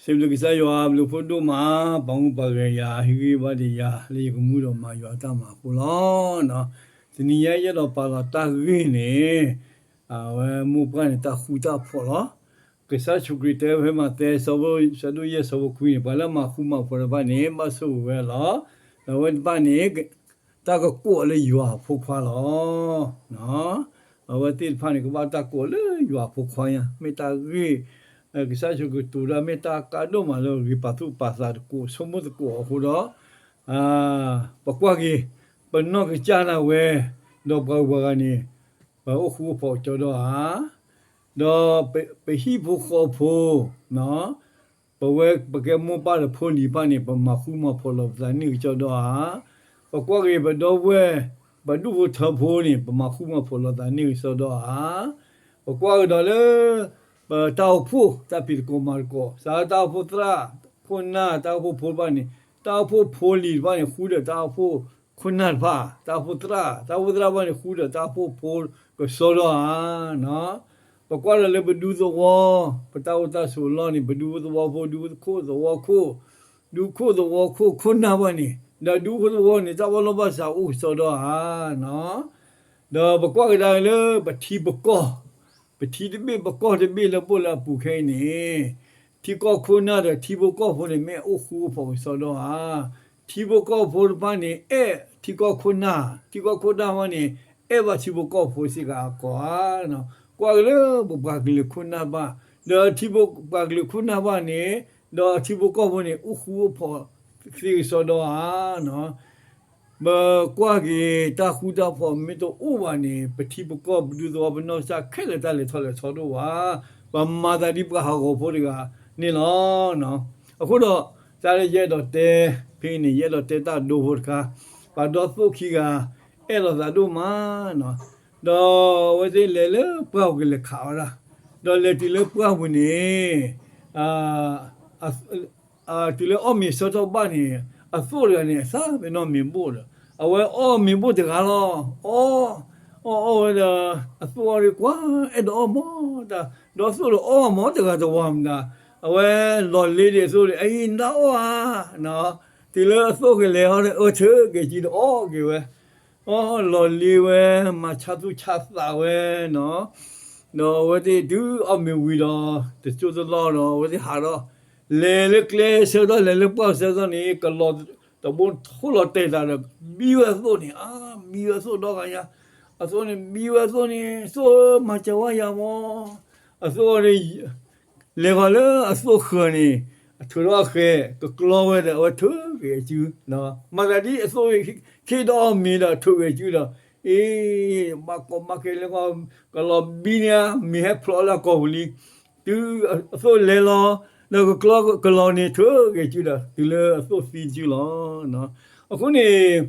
စံးဘျုးကစၢ်ယွၤ ဘျုးဖးဒိၣ်မး, ပာ်မူပာ်ဂဲၤယၤ ဟ့ၣ်ဂံၢ်ဘါဒံးယၤ လၢယကမူဒီးမၤယွၤအတၢ်မၤအဃိလီၤ. တနံၤညါယအဲၣ်ဒိးပာ်လီၤတၢ်ဂ့ၢ်န့ၣ် အဝဲမိၢ်ပှၢ်န့ၣ် တၢ်ဃူတၢ်ဖိးလီၤ. ကစၢ်ယ့ၣ်ၡူးခရံာ်တဲဖဲမးသဲ ဆၢဒိၣ်ယဲၢ်ဆၢဖိခွံန့ၣ် ပှၤလၢအမၤဃူမၤဖိးတဖၣ်န့ၣ် ဘၣ်ဆိၣ်ဂ့ၤဝဲလီၤ. ဒီးအဝဲတဖၣ်န့ၣ် တၢ်ကကိးလၢယွၤအဖိခွါလီၤ. အဝဲသ့ၣ်တဖၣ်န့ၣ် ကဘၣ်တၢ်ကိးလၢယွၤအဖိခွါညါ, မ့ၢ်တၢ်ဂ့ၢ် ကစၢ်ယ့ၣ်ၡူးခရံာ်တိၤတၢ် မ့ၢ်တၢ်ကါဒိၣ်မးလၢအဂ့ၤ ပာ်သူၣ်ပာ်သးသကိး ဆိကမိၣ်သကိးအဃိဒီး ပကွၢ်က့ၤ ပနီၢ်ကစၢ်ဒၣ်ဝဲ ဒီးပှၤဂုၤပှၤဂၤန့ၣ် ပအိၣ်ဃူအိၣ်ဖိးကၠီဒီဧါ, ဒီးပဟံၣ်ဖိဃီဖိ ပဝဲပကဲမိၢ်ပၢ်ဒီးဖိလံၤတဖၣ်န့ၣ် ပမၤဃူမၤဖိးလီၤပသးန့ၢ်ကစီဒီဧါ. ပကွၢ်က့ၤပဒီပုၢ်ဝဲၢ် ပဒူၣ်ဖိထၢဖိန့ၣ် ပမၤဃူမၤဖိးလီၤသးန့ၢ်ကစီဒီဧါ. ပကွၢ်ကဒီးလၢ ပတၢ်အိၣ်ဖှိၣ် တၢ်ဖံးသကိးမၤသကိး စးတၢ်အိၣ်ဖှိၣ်သရၣ် ခိၣ်နၢ် တၢ်အိၣ်ဖှိၣ်ဖိတဖၣ်န့ၣ် တၢ်အိၣ်ဖှိၣ်ဖိလံၤတဖၣ်န့ၣ် ဃူဒီးတၢ်အိၣ်ဖှိၣ်ခိၣ်နၢ်တဖၣ်, တၢ်အိၣ်ဖှိၣ်သရၣ် တၢ်အိၣ်ဖှိၣ်သရၣ်တဖၣ်န့ၣ် ဃူဒီးတၢ်အိၣ်ဖှိၣ်ဖိကစီဒီဧါ. ပကွၢ်ဒီးလၢပဒူသဝီ ပတၢ်အိၣ်တၢ်ဆိးအလီၢ်န့ၣ် ပဒူသဝီဖိ ဒူခိၣ်သဝီခိၣ် ဒူခိၣ်သဝီခိၣ် ခိၣ်နၢ်ဘၣ်န့ၣ် ဒီးဒူခိၣ်သဝီန့ၣ် တၢ်ဘၣ်လိာ်ဘၣ်စးအိၣ်ကစီဒီဧါ. ဒီးပကွၢ်ကဒါလၢပထံပကီၢ် ပထံတဘ့ၣ်ပကီၢ်တဘ့ၣ်လၢပအိၣ်လၢအပူၤခဲအံၤန့ၣ် ထံကီၢ်ခိၣ်နၢ်ဒီးထံဖိကီၢ်ဖိန့ၣ် မ့ၢ်အိၣ်ဃူအိၣ်ဖိးကစီဒီဧါ. ထံဖိကီၢ်ဖိတဖၣ်န့ၣ် အဲၣ်ထံကီၢ်ခိၣ်နၢ်, ထံကီၢ်ခိၣ်နၢ်တဖၣ်န့ၣ် အဲၣ်ဘၣ်ထံဖိကီၢ်ဖိစ့ၢ်ကီးဧါ. ကွၢ်က့ၤလၢပပှၤကလုာ်ခိၣ်နၢ်ဘၣ်, ဒီးထံဖိပှၤကလုာ်ခိၣ်နၢ်ဘၣ်န့ၣ် ဒီးထံဖိကီၢ်ဖိန့ၣ် အိၣ်ဃူအိၣ်ဖိးသ့ကစီဒီဧါ. ပကွၢ်က့ၤတၢ်ဃူတၢ်ဖိးမ့ၢ်တအိၣ်ဘၣ်န့ၣ် ပထံပကီၢ်ပဒူသဝီပနီၢ်ကစၢ်ခဲလၢာ်တၢ်လဲၤထီၣ်လဲၤထီတအိၣ်ဘၣ်. ပမၤသးဒ်ပှၤဟးဂီၤဖိတဂၤန့ၣ်လီၤ. အဃိဒီး တၢ်လၢယအဲၣ်ဒိးတဲဖဲအံၤန့ၣ် ယအဲၣ်ဒိးတဲတၢ်ဒိဖိတခါ, ပှၤဒီသိၣ်ခံဂၤ အဲၣ်လိာ်သးဒိၣ်မး ဒီးအဝဲသ့ၣ်လဲၤလၢပှၢ်ပူၤကလဲၤခးဝဲဒၣ်, ဒီးလဲၤတုၤလၢပှၢ်ပူၤန့ၣ် တုၤလၢအီၣ်မ့ၤဆၢထီၣ်ဘၣ်န့ၣ် အသိၣ်တဂၤန့ၣ် အသးပ့ၤနီၣ်မ့ၤဘိၣ်ဒီး အဝဲအီၣ်မ့ၤဘိၣ်တဂၤလီၤ. အီၣ် အီၣ်အီၣ်ဝဲဒီး အသိၣ်အီၤဒီးကွၢ် အဲၣ်ဒိးအီၣ်မးတၢ်, ဒီးအသိၣ်ဒီးအီၣ်မးတဂၤတဝၤမတၤ, အဝဲလီၤလ့ဒီးအသိၣ်ဒီး အအံၤနဒၣ်အီၣ်ဧါ, တုၤလၢအသိၣ်ကလဲၤဟီဒီး အၢ ထုးက့ၤစုဒီးအီၣ်က့ၤဝဲ, အီၣ်လီၤလ့ဝဲ မၤဆါသူၣ်ဆါသးဝဲနီၤ, ဒီးအဝဲသ့ၣ်တုၤအီၣ်မ့ၤဝံၤဒီး တစိၢ်တလီၢ်ဒီး အဝဲသ့ၣ်ဟးဒီး လဲၤလၢကျဲဆၢကတီၢ် လဲၤလၢပှၢ်ဆၢကတီၢ်န့ၣ် ကလီၤတဘိထိၣ်လီၤတဲာ်သးဒီး ဘံဝဲအသိၣ်န့ၣ်, အါ ဘံဝဲအသိၣ်ဒီဂၤညါ, အသိၣ်န့ၣ် ဘံဝဲအသိၣ်န့ၣ် သိၣ်ဧၢ မၤစၢၤဝဲယၤမး, အသိၣ်န့ၣ် လဲၤဃီၤလၢအသိၣ်ဃၢၤန့ၣ် အထုးထီၣ်အဃဲၤ ကကျီဝဲဒီး အဝဲထုးက့ၤအစု, မၤသးဒ်အသိၣ်ခံဒီးအီၣ်မ့ၤဒီးထုးက့ၤအစုဒီး, အ့ ဘၣ်ကီဘၣ်ခဲလၢ ကလီၤဘံန့ၣ် မ့ၢ်ဟဲဖျိးလၢအကိာ်ပူၤလံ, တုၤအသိၣ်လဲၤလီၤ ဒီးကကျီကလီၤန့ၣ် ထုးက့ၤစုဒီး တုၤလၢအသိၣ်သံစုလီၤ. အဃိန့ၣ်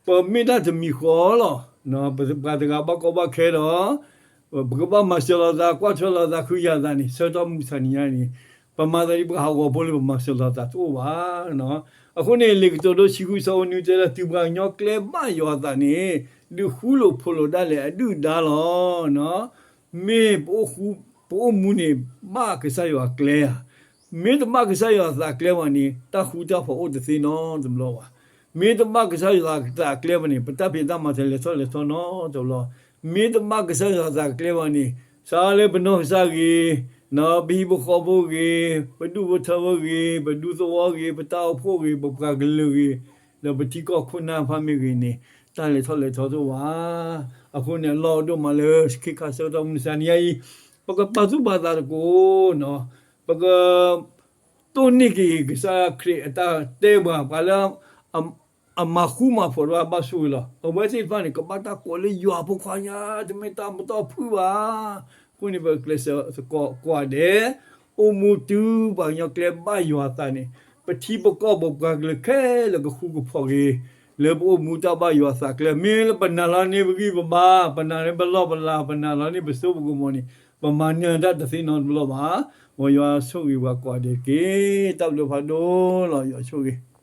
ပမ့ၢ်တၢ်တမံၤဃီလီၤ. ပှၤတဂၤဘၣ်ကီဘၣ်ခဲဒီး ပကဘၣ်မၤစၢၤလိာ်သး ကွၢ်ထွဲလိာ်သး ဃုယၤသးန့ၣ် ဆၢကတီၢ်မုၢ်ဆါနံၤညါန့ၣ် ပမၤသးဒ်ပှၤဟးဂီၤဖိလၢပမၤစၢၤလိာ်သးတအိၣ်ဘၣ်. အဃိန့ၣ် လံာ်ကတိၤဒိ ဆံဃု ဆၢဖိနွံ တဲလၢ တုၤပှၤကညီကျဲဘၣ်ယွၤအသးန့ၣ် ဒုးဃူလိာ်ဖိးလိာ်ဒၣ်လဲာ်အဒုၣ်အဒါလီၤ. မ့ၢ်ပအိၣ်မူန့ၣ် ဘၣ်ကစၢ်ယွၤအကျဲဧါ. မ့ၢ်တဘၣ်ကစၢ်ယွၤအသးကျဲဘၣ်န့ၣ် တၢ်ဃူတၢ်ဖိးအိၣ်တသ့နီတဘျီဘၣ်. မ့ၢ်တဘၣ်ကစၢ်ယွၤအသးကျဲဘၣ်န့ၣ် ပတၢ်ဖံးတၢ်မၤတလဲၤထီၣ်လဲၤထီနီတဘျီ. မ့ၢ်တဘၣ်ကစၢ်ယွၤအသးကျဲဘၣ်န့ၣ် စးလၢပနီၢ်ကစၢ်ဂ့ၤ, ပဟံၣ်ဖိဃီဖိဂ့ၤ, ပဒူၣ်ဖိထၢဖိဂ့ၤ, ပဒူသဝီဂ့ၤ, ပတၢ်အိၣ်ဖှိၣ်ဂ့ၤ, ပပှၤကလုာ်ဂ့ၤ, ဒီးပထံကီၢ်ခိၣ်နၢ်ဖးမ့ၢ်ဂ့ၤန့ၣ် တၢ်လဲၤထီၣ်လဲၤထီတအိၣ်ဘၣ်. အဃိန့ၣ် အလီၢ်အိၣ်ဒိၣ်မးလၢခံခါဆၢကတီၢ်မုၢ်ဆါနံၤညါအံၤ ပကပာ်သူၣ်ပာ်သးသကိးနီၤ, ပက တိၢ်န့ၢ်က့ၤကစၢ်ခရံာ်အတၢ်တဲပှၤ ပှၤလၢ အမၤဃူမၤဖိးတဖၣ်ဘၣ်ဆိၣ်ဂ့ၤလီၤ. အဝဲသ့ၣ်တဖၣ်န့ၣ် ကဘၣ်တၢ်ကိးလၢယွၤဖိခွါညါ, တမ့ၢ်တၢ်ပတီၢ်ဖုၣ်ဘၣ်. အဃိန့ၣ် ပကျဲးစၢးသကိးကိးဂၤဒဲး အိၣ်မူတုၤပှၤကညီကျဲဘၣ်ယွၤအသးန့ၣ် ပထံပကီၢ်ပပှၤကလုာ်ခဲလၢာ်ကဃူကဖိးက့ၤ လၢပအိၣ်မူတၢ်ဘၣ်ယွၤအသးကျဲ, မ့ၢ်လၢပနာ်လီၤန့ၢ်ပဂံၢ်ပဘါ, ပနာ်န့ၢ်ပလီၢ်ပလၤ, ပနာ်လီၤန့ၢ်ပစိပကမီၤန့ၣ် ပမၤနၢၤတၢ်တသ့နီတဘျီဘၣ်. မ်ယွၤဆိၣ်ဂ့ၤပှၤကိးဂၤဒဲးတက့ၢ်. တၢ်ဘျုးဖးဒိၣ်လီၤ. ယွၤဆိၣ်ဂ့ၤ.